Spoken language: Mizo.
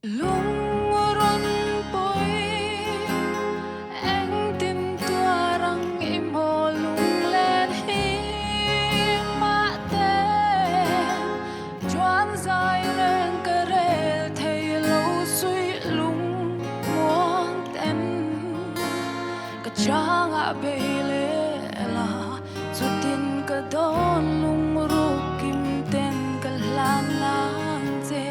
Lungrawn pui engtin tuar ang i maw lunglen hi mahte chuan zai reng ka rel thei lo suih lung muang ten ka changah bei leh la chutin ka dawn lungruk kim ten ka hlan ang che.